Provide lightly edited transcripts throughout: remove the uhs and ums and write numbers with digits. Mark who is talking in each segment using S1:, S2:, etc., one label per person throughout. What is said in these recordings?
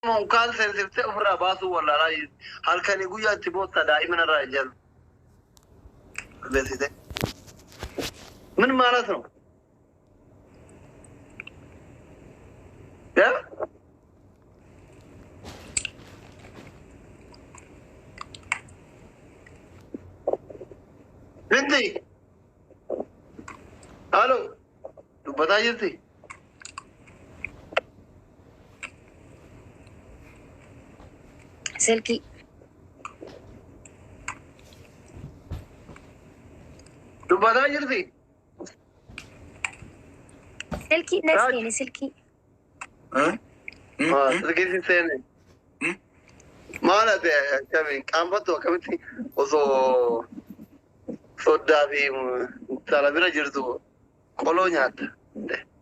S1: Mukaan seensiftee ofirraa baasuu wallaalaa jirti. Halkanii guyyaa itti boossa daa'ima narraa jalbeessite. ምን ማለት ነው? ያ Binti, halo, dubbataa jirti?
S2: Silkii.
S1: Dubbataa jirti?
S2: Silkii na
S1: Raaj.
S2: seene silkii.
S1: Silkii si seene. Maal ati akkamiin qaanfattu, akkamitti osoo soddaa fi intala bira jirtu qoloo nyaatta?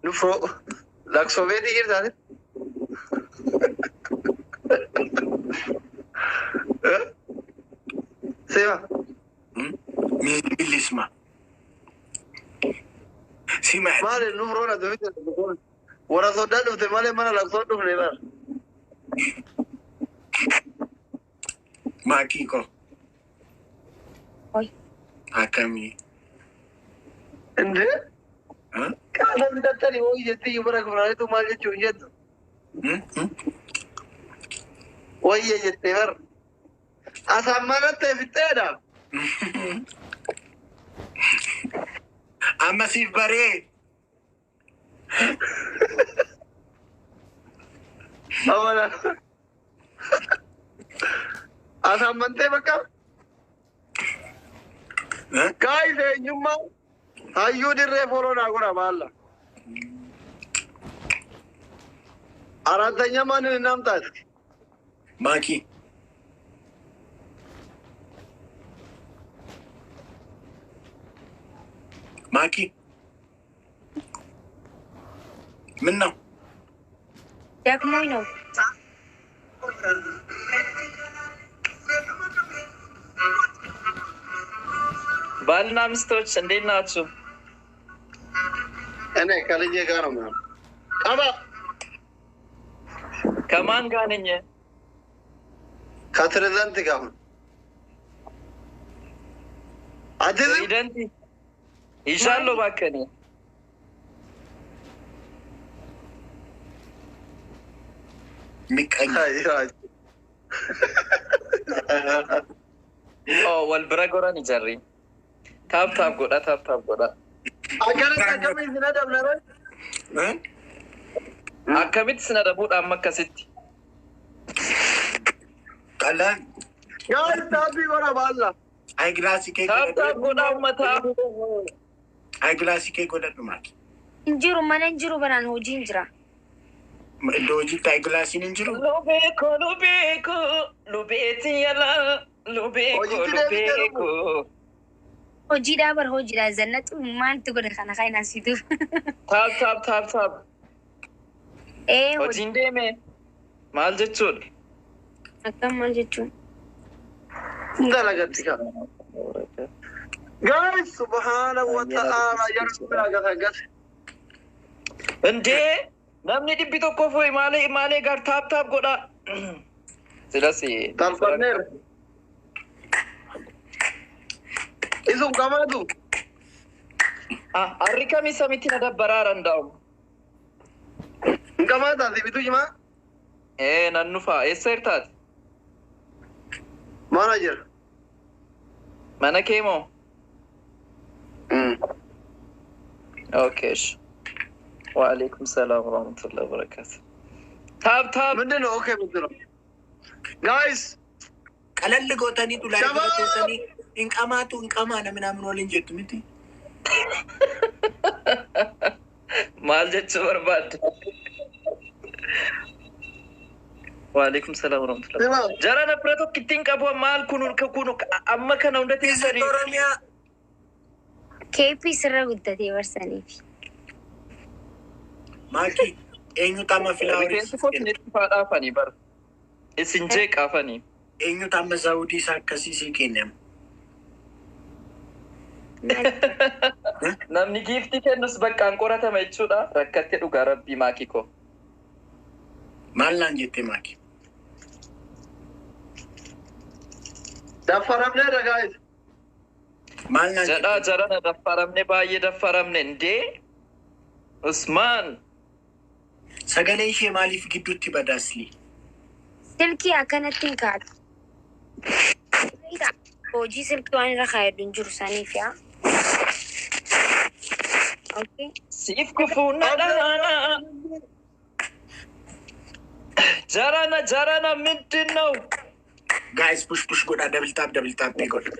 S1: Nufroo laksoo beetii jirta ati? Seema.
S3: Milisma. Sima.
S1: Maali nufroon ati ofitti warra soddaa dhufte malee mana laksoo dhufne bara.
S3: Maakii koo.
S2: Oi.
S3: Akkamii?
S1: Indee qaala bitattanii hooyi jettee iyyuu bara kufraanitu maal jechuu hin jettu. Wayya jettee bara. Asaan manatti fixxeedha.
S3: Amma siif baree.
S1: Amana. Asaan mantee bakka. Guys, eenyummaa hayyuu dirree follow naa godha baalla. አራተኛ ማንን እናምጣ እስኪ?
S3: ማኪ። ማኪ፣ ምን ነው?
S2: ደክሞኝ ነው።
S4: ባልና ሚስቶች እንዴት ናችሁ?
S1: እኔ ከልጄ ጋር ነው ምናምን ቀባ።
S4: ከማን ጋር ነኝ?
S1: ከፕሬዝዳንት ጋር አሁን አትዝም።
S4: ፕሬዚደንት ይሻለሁ እባክህ እኔ።
S3: ምቀኛ።
S4: Oh, wal bira goran ijarri. Tap tap godha, tap tap godha.
S1: Akkanatti akkamiin sin adabna ree?
S4: Akkamitti sin adabuudha amma akkasitti?
S3: ቀላል።
S1: Guys, tap godha baalla.
S3: Eyeglass kee
S4: Tap tap
S3: godhadhu.
S4: godha uummataa.
S3: Eyeglass kee godhadhu, Maaki.
S2: Hin jiru, mana hin jiru, banaan hojii hin jira.
S3: Iddoo hojiitti eyeglassiin hin jiru.
S4: Lubeeko, lubeeko, lubeetti yala, lubeeko,
S1: Hojiitti deebitee?
S4: Lubeeko.
S2: Hojiidhaa bar, hojiidhaa zannatu maaltu godha kana kan asitu.
S4: Tap tap tap tap.
S2: Ee, hojii.
S4: Hojiin deeme maal jechuudha?
S2: Akkam maal jechuun?
S1: Dalagatti kaa. Guys, subhaana wa ta'ala yeroo biraa gasa.
S4: እንዴ, namni 100 fuyi maalee maalee gar tap tap godha. Silas.
S1: Talfanneera. Isum qamaatu.
S4: Harri kamii samitti na dabbaraara ndaa'u.
S1: Hin qamaataa si bituu jimaa?
S4: Ee, nan nufa, eessa jirtaati?
S1: Mana jira.
S4: Mana kee moo? Okay. እሺ። ወአለይኩም ሰላም ወራህመቱላሂ ወበረካቱ። Tap tap.
S1: ምንድን ነው okay ምትለው? Guys.
S3: ቀለል gootanii dhulaa
S1: Shabaab!
S3: keessanii hin qamaatu hin qamaana ምናምን waliin jettu miti.
S4: Maal jechuu barbaadde? ወአለይኩም ሰላም ወራህመቱላሂ።
S1: Sima.
S4: Jara na bira tokkittiin qabu, maal kun kun amma kana hunda teessanii.
S3: Oromiyaa.
S2: Keeppii sirra guddatee barsaniif.
S3: Maaki, eenyutu amma flowerii
S4: Rifeensi koo isinitti faadhaafanii bara. Isin jeeqaafanii.
S3: Eenyutu amma zaawudii isaa akkasii sii kenname?
S4: Namni giiftii kennus bakkaan qoratama jechuudha. Rakkattee dhugaa rabbii, maakii koo.
S3: Maal naan jette, Maaki?
S1: Daffaramneerra guys.
S3: Maal naan
S4: Jedhaa jarana daffaramne baay'ee daffaramne indee Usmaan.
S3: Sagalee ishee maaliif gidduutti badaasli?
S2: Silkii akkanatti hin kaa'atu. Hojii silkii waan irra kaayadhu hin jiru saniif yaa. Okay.
S4: Siif kufuu na dhaana. Jarana jarana ምንድን ነው?
S3: Guys, push push godhaa, double tap double tap godha.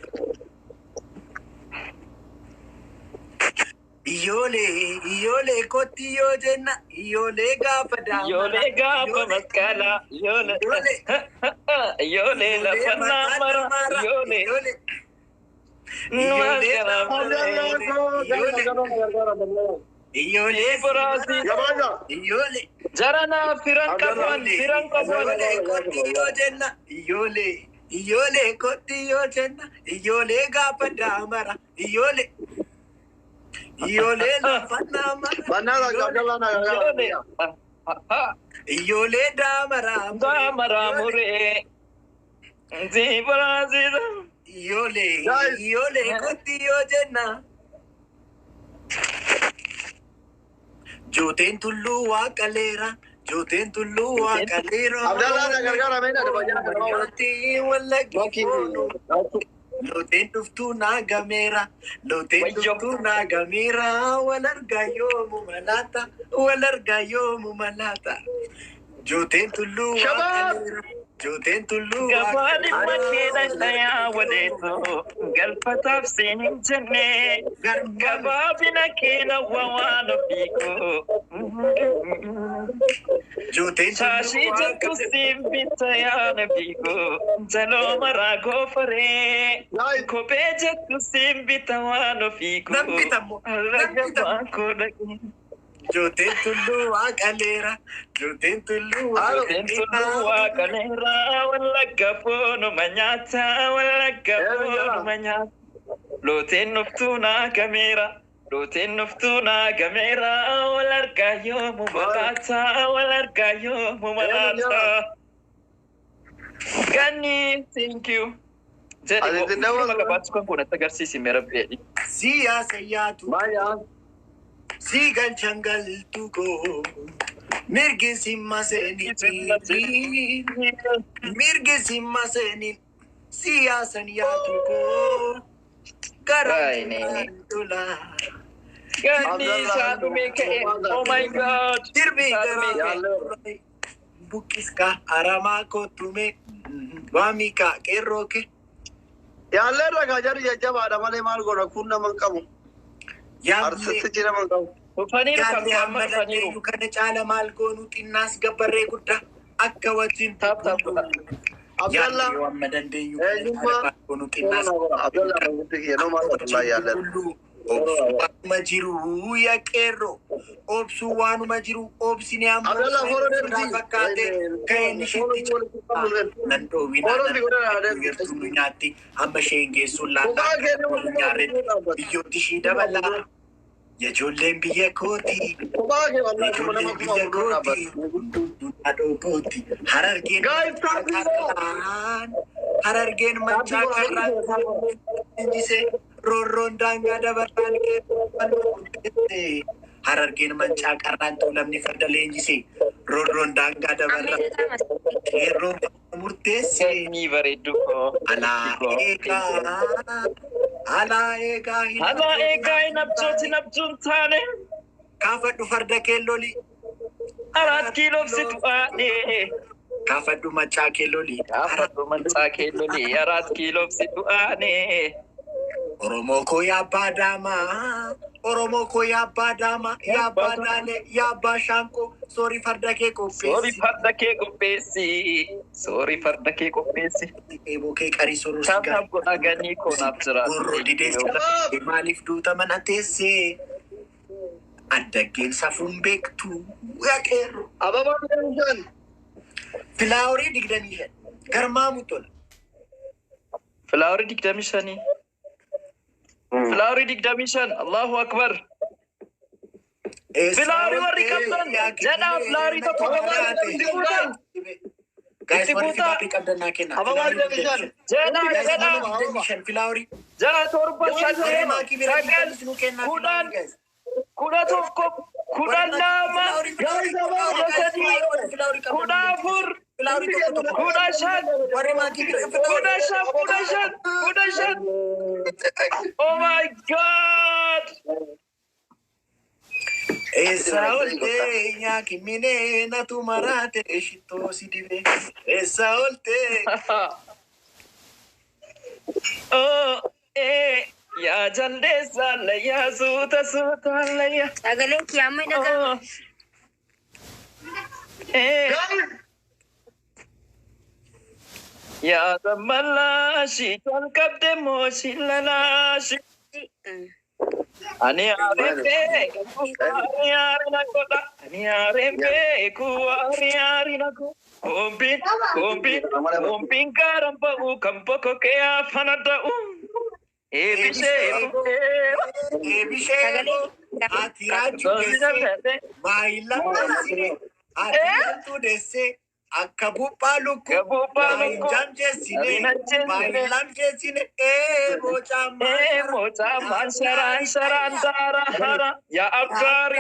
S3: Iyyoolee iyyoolee kotti yoo jenna iyyoolee gaafa daamara.
S4: Iyyoolee gaafa masqalaa iyyoolee iyyoolee lafa naamara iyyoolee
S3: Iyyoolee iyyoolee
S4: Biraazil.
S1: Gabaasa.
S3: iyyoolee
S4: Jarana firan qaban firan qaban.
S3: Iyyoolee kotti yoo jenna iyyoolee iyyoolee kotti yoo jenna iyyoolee gaafa daamara iyyoolee iyyoolee lafa naamara.
S1: Bannaadha Abdallaa na
S4: Iyyoolee
S1: gargaara.
S3: Iyyoolee daamara.
S4: Daamara muree. Biraazil.
S3: Iyyoolee
S1: Guys.
S3: iyyoolee kotti yoo jenna. Jooteen tulluu waaqaleera. Jooteen tulluu waaqaleera.
S1: Abdallaa na gargaara mee na bayyana kana walitti.
S3: Lootiin wallaggi
S1: Bakki.
S3: foonu. Looteen dhuftuu naa gameera. Looteen
S4: Wayyo.
S3: dhuftuu naa gameera. Wal argaa yoomu malaata. Wal argaa yoomu malaata. Jooteen tulluu
S1: Shabaab!
S3: waaqaleera. Jooteen tulluu
S4: Gabaan dhimma kee dhayaa wadeetu galfataaf siin hin jenne. Gabaabina kee nawwa waan ofiiku.
S3: Jooteen
S4: Shaashii jettu siin bitta yaana fiigu jaloo maraa goofaree.
S1: Guys.
S4: Kophee jettu siin bitta waan ofiiku.
S3: Nan bitammo, nan bitammo.
S4: Raga koo dhaqee.
S3: Jooteen tulluu waaqaleera. Jooteen tulluu
S4: Jooteen tulluu waaqaleera wallagga foonuma nyaata wallagga foonuma nyaata. Looteen dhuftuu naa gameera. Looteen dhuftuu naa gameera wal argaa yoomu malaata wal argaa yoomu malaata. Ganni thank you. Jedhi
S1: Ati
S4: firma
S1: daawwatu.
S4: qabaachuu kan kun natti agarsiisi mee rabbi jedhi.
S3: Siyaasa yaatu.
S1: Baay'ee.
S3: Si galchan galtu koo. Mirgi simma seeniin. Mirgi simma seeniin. Siyaasan yaatu koo.
S4: Waayne.
S3: Garaan tola.
S4: Ganni isaa dhumee ka'e. Oh my God.
S3: Dirbii
S4: Isaa dhumee ka'e.
S3: garaa. Buqqiska aramaa kottume. Waamika qeerroo kee.
S1: Yaalleerra gaa jarri jajjabaadha malee maal godha kun nama hin qabu.
S3: Yaadne
S1: Arsistichi nama hin qabu.
S4: Dhufaniiru kan
S3: yaadne
S4: amma
S3: amma
S4: dhufaniiru.
S3: dandeenyu kana caala maal goonu xinnaas gabbarree guddaa akka wajjin
S4: Tap tap godha.
S1: Abdallaa.
S3: Yaadne yoo amma dandeenyu kana caala
S1: Eenyummaa.
S3: maal goonu xinnaas
S1: Abdallaa mangutti kiyya noo maal godha yaalleerra.
S3: Obsuu waanuma jiru yaa qeerroo. Obsuu waanuma jiru obsine amma
S1: Abdallaa fooroo
S3: sodaa
S1: deemti.
S3: fakkaate ka'een isheetti nan dhoowwinaa
S1: Fooroo si godhaa deemti.
S3: yertuu nu nyaatti amma isheen geessuun
S1: Kophaa
S3: laallaa
S1: kee nama
S3: nyaarretti biyyooti ishii dabalaa. Ijoolleen biyya kooti.
S1: Kophaa kee wallaahi kuma nama
S3: Ijoolleen
S1: kuma
S3: biyya
S1: afur dura
S3: kooti.
S1: dhaabbata.
S3: Haadhoo kooti. Harargeen
S1: Guys, tap
S3: karraan. Harargeen mancaa karraan. Injise roorroon daangaa dabarraan qeerroo Harargeen mancaa qarraan tuulamni farda leenjise roorroon daangaa dabarraan qeerroon murteesse.
S4: Gannii bareeddu koo.
S3: Alaa eegaa alaa eegaa hin
S4: Alaa eegaa hin abjooti abjuun taane.
S3: Kaafadhu farda keelloli.
S4: Araat kiiloof si du'aadhe.
S3: Kaafadhu macaa keelloli.
S4: Kaafadhu mancaa keelloli. Araat kiiloof si du'aane.
S3: Oromoo koo yaabbaa daamaa. Oromoo koo yaabbaa daamaa. Yaabbaa daalee. Yaabbaa shaanqoo. Soorii farda kee
S4: Soorii
S3: qopheessi.
S4: farda kee qopheessi. Soorii farda kee qopheessi.
S3: Eeboo kee qarii sororsi
S4: Tap tap godhaa gannii koo naaf
S3: Gorroo dideessa.
S4: jiraatu.
S3: Maaliif duuta mana teessee? Addaggeen safuun beektu. Yaa qeerroo.
S1: Ababaa bishaan.
S3: Filaaworii 25. Garmaamu tola.
S4: Filaaworii 25. Filaaworii 25. Allahu akbar. Filaaworii warri qabdan jedhaa filaaworii tokko qabaa.
S3: Guys,
S4: Itti
S3: warri
S4: guutaa.
S3: filaaworii qabdan naa kenna.
S1: Ababaa
S3: Filaaworii
S1: deebisaan.
S4: Jedha
S3: Guys,
S4: jedha.
S3: nama 25 filaaworii.
S4: 6 7
S3: Warri
S4: 8
S3: maakii bira
S4: 9
S3: jirtanis nuu kennaa
S4: 10
S3: filaaworii guys.
S4: 11 12 13 14 15 15 15 15. Oh my God!
S3: Eessa oltee nyaakimminee natu maraate shittoo si dibe. Eessa oltee.
S4: Oh, eh, yaa jaldeessa layyaa suuta suuta layyaa.
S2: Sagaleen kiyya amma hin dhaga'amu.
S4: Oh. Eh, yaa zammalaashi jalqabde mooshi lalaashi. Ani aareen beeku waari aari na godha. Ani aareen beeku waari aari na godha. Koombiin koombiin koombiin gaaraan ba'u kan bokkokee afaan da'u. Eebishee
S3: Eebishee ati raachuu deessee maayila deessee ati raachuu deessee akka buphaa lukkuu
S4: Akka buphaa lukkuu,
S3: maayila jeessine
S4: maayila
S3: maayila jeessine eeboo caammaa
S4: Ee moocaa sharaan sharaan daara hara yaa abdaari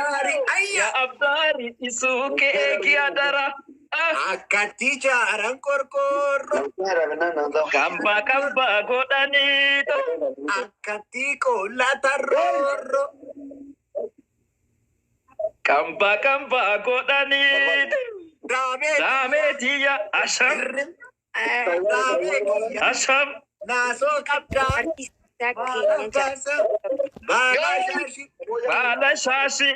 S4: yaa abdaari isuu keeki adara.
S3: Akkatti jaaran qorqoorroo
S4: Kamba kamba godhaniito.
S3: Akkatti qola tarroorroo
S4: Kamba kamba godhaniito.
S3: Daamee
S4: Daameetiyya asham
S3: daamee kiyya
S4: asham.
S3: Naasoo qabdaa
S2: Artiistaa keenya
S3: baala baala shaashi
S4: Maala shaashi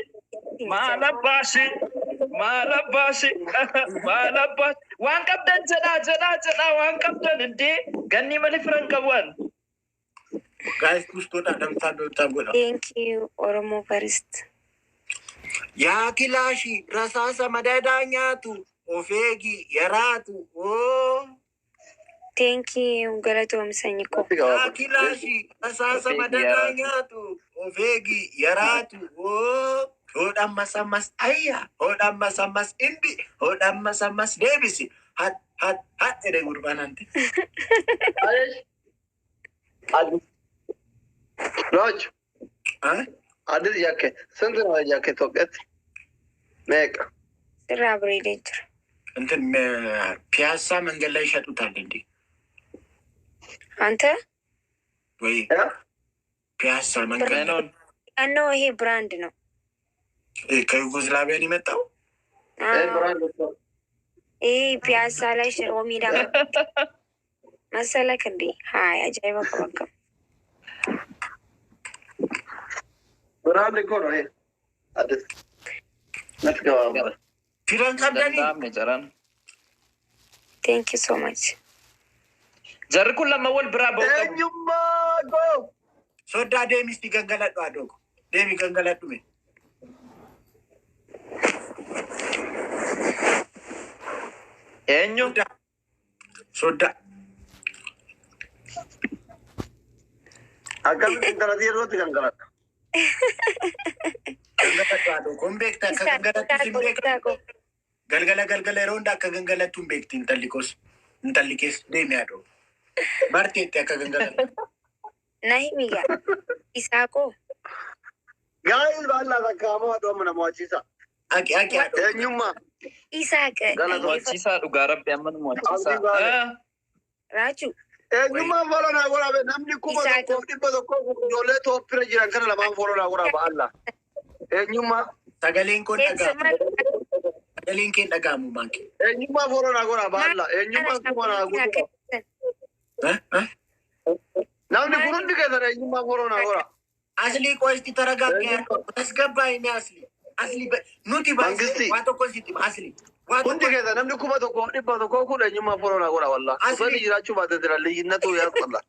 S4: maala baashi maala baashi maala baashi. Waan qabdan jedhaa jedhaa jedhaa waan qabdan indee ganni malee firan qabuan.
S3: Guys, gustoodha damtaa damtaa godha.
S2: Thank you, Oromo First.
S3: Yaa kilaashii rasaasa madadaa nyaatu of eegi yaraatu oo.
S2: Thank you, galatoom sanyii koo.
S3: Yaa kilaashii rasaasa madadaa nyaatu of eegi yaraatu oo. Hodhammas ammas ayya hodhammas ammas imbi hodhammas ammas deebisi hat hat hat jedhe gurbaan ante.
S1: ሮች አዲስ ጃኬት ስንት ነው? ጃኬት ወቀት meeqa?
S2: Sirraa bareedee jira.
S3: እንትን ፒያሳ መንገድ ላይ ይሸጡታል እንዴ?
S2: አንተ
S3: ወይ ፒያሳ መንገድ ላይ
S4: Menoon.
S2: ያነው ይሄ brand ነው።
S3: ከዩጎዝላቪያን የመጣው።
S1: Brand.
S2: ይሄ ፒያሳ ላይ ሽሮ ሜዳ መሰለክ እንዴ? ሀይ ajaa'iba qabakka.
S1: Brand እኮ ነው ይሄ አዲስ ነትገባ።
S3: Firan qabdanii
S4: Danda'amne jaran.
S2: Thank you so much.
S4: Jarri kun lama wal biraa ba'uu qabu.
S1: Eenyummaa koo
S3: Soddaa deemisti gangaladhu adooko deemi gangaladhu me.
S4: Eenyu?
S3: Soddaa.
S1: Akkamitti intala yerootti gangaladha?
S3: Gangaladhu adooko hin beekta akka gangalattu hin beekta. Galgala galgala yeroo hunda akka gangalattu hin beekti intalli koos intalli kees deemi adooko. Barteetti akka gangalattu.
S2: Na himi gaa. Isaaqoo.
S1: Gaa'il baallaa takkaamoo aduu nama wachiisa.
S3: Aqi aqi adooko.
S1: Eenyummaa
S2: Isaaq.
S1: Galatoom.
S4: Mo'achiisaa dhugaa rabbi amma nu mo'achiisaa.
S1: Abdii baale.
S2: Raachuu.
S1: Eenyummaan follow naa godhaa namni kuma
S2: Isaaq.
S1: tokkoof dhibba tokkoo ijoollee Itoophiyaa jiran kana lamaan follow naa godhaa ba'alla. Eenyummaa
S3: Sagaleen koon
S2: Keessa
S3: dhaga'amu. Sagaleen kee dhaga'amu maanki.
S1: Eenyummaa follow naa godhaa ba'alla. Eenyummaan kuma naa godhaa. Namni kun hundi keessan eenyummaa follow naa godhaa.
S3: Asli ቆይ እስቲ ተረጋጋ። አስገባኝ አስሊ አስሊ ኑቲ
S1: Mangisti.
S3: waa tokko sitti asli waa
S1: Hundi
S3: tokko
S1: keessan namni 1500 kun eenyummaa follow naa godhaa wallaa.
S3: Asli.
S1: Osoo inni jiraachuu baate jira liyyinatu yaa qalla.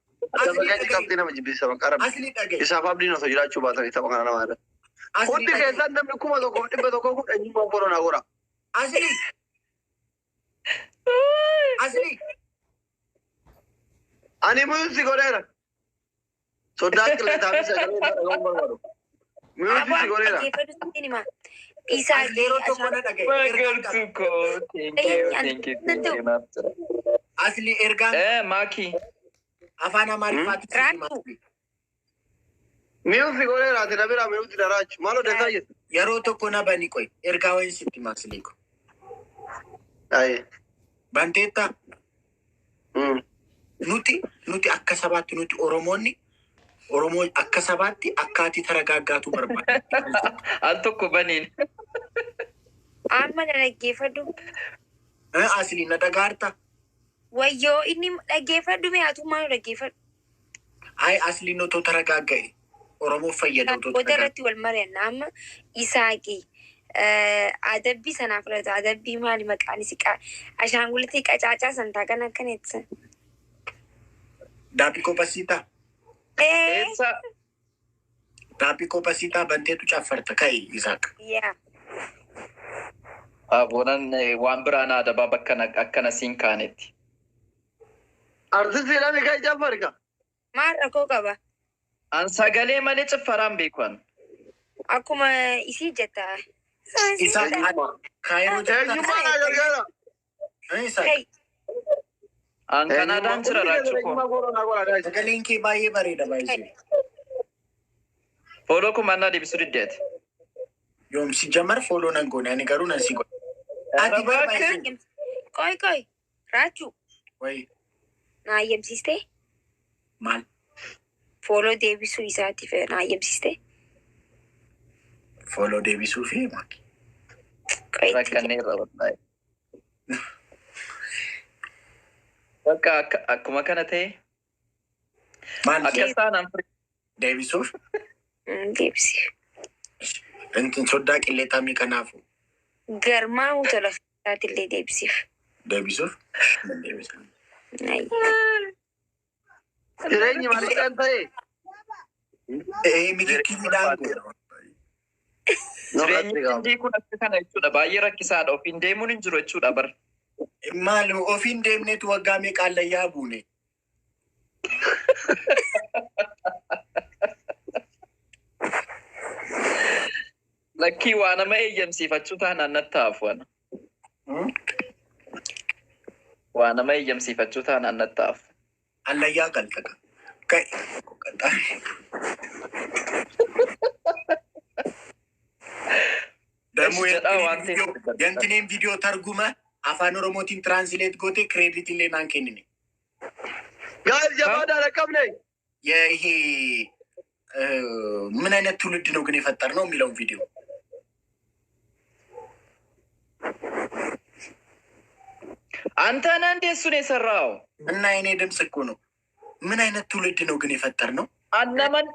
S1: Dabaqee qabxii nama jibbisa maqaa rabbi.
S3: Asli dhagaye.
S1: Isaaf abdiin osoo jiraachuu baatanii tapha kana nama irra.
S3: Asli
S1: Hundi
S3: dhagaye.
S1: keessan namni 1100 kun eenyummaa follow naa godhaa.
S3: Asli asli.
S1: Ani mute si godheera. Sodaa qilleensaafi sagalee isaa dhaga'uun barbaadu. Mute si godheera.
S2: Dhaggeeffadhu sitti hima. Isaa
S3: Asli yeroo tokko na dhagaye. Ergaan qaba.
S4: Magartuu koo. Thank you, thank you, thank you. Naaf jira.
S3: Asli ergaan
S4: Maakii.
S3: Afaan Amaariffaatiin sitti
S2: Raatu.
S3: hima.
S1: Mute godheeraati na bira mute dharaachu. Maal odeessaa jirtu?
S3: Yeroo tokko na bani qoy. Ergaa wayin sitti hima asli ko.
S1: Aye.
S3: Banteetta nuti akka sabaatti nuti Oromoonni Oromoo akka sabaatti akka ati taragaaggaatu barbaada.
S4: Al tokko baniin.
S2: Amma na dhaggeeffadhu.
S3: Asli na dhagaarta.
S2: Wayyoo, inni dhaggeeffadhu mee, atummaa nu dhaggeeffadhu.
S3: Ay, asliin otoo taragaagga'e Oromoof fayyada otoo
S2: Booda
S3: taragaagga'e.
S2: irratti wal mari'anna. Amma Isaaqi adabbii sanaa fudhatu. Adabbii maali maqaan isi? Ashaangulitii qacaacaa san taa kan akkana ittisan.
S3: Daabbii kopasiitaa.
S2: Ee.
S4: Eessa?
S3: Daabbii kopasiitaa banteetu caffarta ka'e Isaaq.
S2: Yaa.
S4: Aboonan waan biraan adabaa bakka akkana siin kaanetti.
S1: Artistii lami kan ijaan
S2: Maal rakkoo qaba?
S4: An sagalee malee ciffaraan beekuan.
S2: Akkuma isii jetta.
S3: Isaaq, Kaayiroo jirta.
S1: Eenyummaa naa gargaara.
S3: Isaaq.
S2: Kai.
S4: An Kanaadaan jira, raachuu koo.
S3: Sagaleen kee baay'ee bareeda baay'ee.
S4: Follow kun mannaa deebisuu diddeeti.
S3: Yoom si jamar follow nan goone, ani garuu nan si godhe. Ati bar baay'ee.
S2: Qoy qoy. Raachuu.
S3: Wayi.
S2: Na ayyamsiistee?
S3: Maal?
S2: Follow deebisuu isaatiif na ayyamsiistee?
S3: Follow deebisuu fi maal?
S2: Qoy itti
S4: Rakkanneerra wallaahi. Bakka akkuma kana ta'e
S3: Maal
S4: akkas taanaan
S3: deebisuuf?
S2: Deebisi.
S3: Intin soddaa qilleetamii kanaafu.
S2: Garmaamuu tola isaatillee deebisiif.
S3: Deebisuuf? Nan deebisa.
S2: Ayyi.
S1: Jireenyi maaliidhaan ta'e?
S3: Ee, mikikkiliidhaan goona.
S4: Jireenyi hindii kun akka kana jechuudha. Baay'ee rakkisaadha. Ofiin deemuun hin jiru jechuudha bara.
S3: Maal ofiin deemneetu waggaa meeqa allayyaa buune?
S4: Lakkii, waa nama eeyyamsiifachuu taanaan natti hafu ana. Waa nama eeyyamsiifachuu taanaan natti hafu.
S3: Allayyaa galta. Ka'e. Qaxxaa. ደግሞ
S4: jedhaa waan ta'eef
S3: የእንትኔን ቪዲዮ ተርጉመ Afaan Oromootiin translate goote credit illee naan kennine.
S1: Guys, jabaadhaa dhaqqabne.
S3: ይሄ ምን አይነት ትውልድ ነው ግን የፈጠር ነው የሚለውን ቪዲዮ።
S4: አንተ ነህ እንዴ እሱን የሰራው?
S3: እና የኔ ድምፅ እኮ ነው። ምን አይነት ትውልድ ነው ግን የፈጠር ነው?
S4: Annaman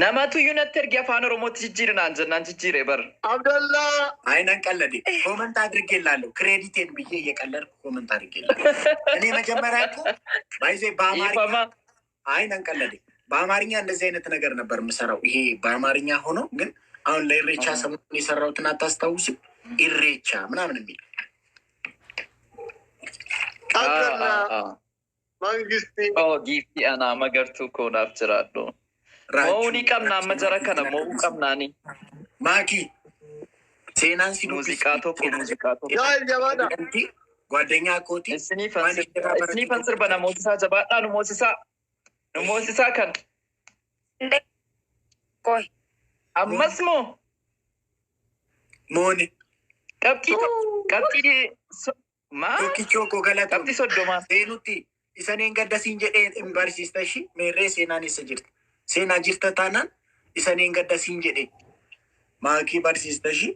S4: namatu iyyuu natti erge Afaan Oromootti jijjiirinaan jennaan jijjiire bar.
S1: Abdallaa.
S3: አይነን ቀለዴ comment አድርጌላለሁ። Credit ኤን ብዬ እየቀለድኩ comment አድርጌላለሁ። እኔ መጀመሪያ እኮ ባይዜ በአማርኛ
S4: Ifama.
S3: አይነን ቀለዴ በአማርኛ እንደዚህ አይነት ነገር ነበር የምሰራው። ይሄ በአማርኛ ሆኖ ግን አሁን ለኢሬቻ ሰሞኑን የሰራሁትን አታስታውስም? ኢሬቻ ምናምን የሚል።
S1: Abdallaa. Mangistii.
S4: Oh, giiftii anaa Magartuu koo naaf jiraadhu. Mo'uu ni qabna amma jara kana mo'uu qabnaani.
S3: ማኪ seenaan si
S4: Muuziqaa tokko, muuziqaa tokko.
S1: Guys, jabaadhaa.
S3: ጓደኛ kooti.
S4: Isiniifan sirba, na moosisaa, jabaadhaa, nu moosisaa. Nu moosisaa kan.
S2: Qoy.
S4: Ammas moo
S3: Moone.
S4: Qabxii qabxii maa
S3: Tokkichoo koo galata.
S4: Qabxii 30.
S3: Seenutti isaneen gaddasiin jedhee hin barsiista ishii meerree seenaan eessa jirti? Seenaa jirta taanaan isaneen gaddasiin jedhee maakii barsiista ishii.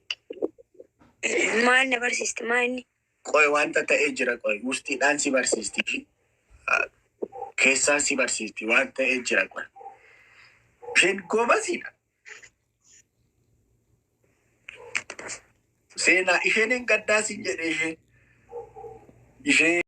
S2: Maal na barsiisti? Maal inni?
S3: Qoy, wanta ta'ee jira, qoy, wustiidhaan si barsiisti ishii keessaan si barsiisti, waan ta'ee jira, qoy, isheen goobasiidha. Seenaa isheen hin gaddaasiin jedhee ishee.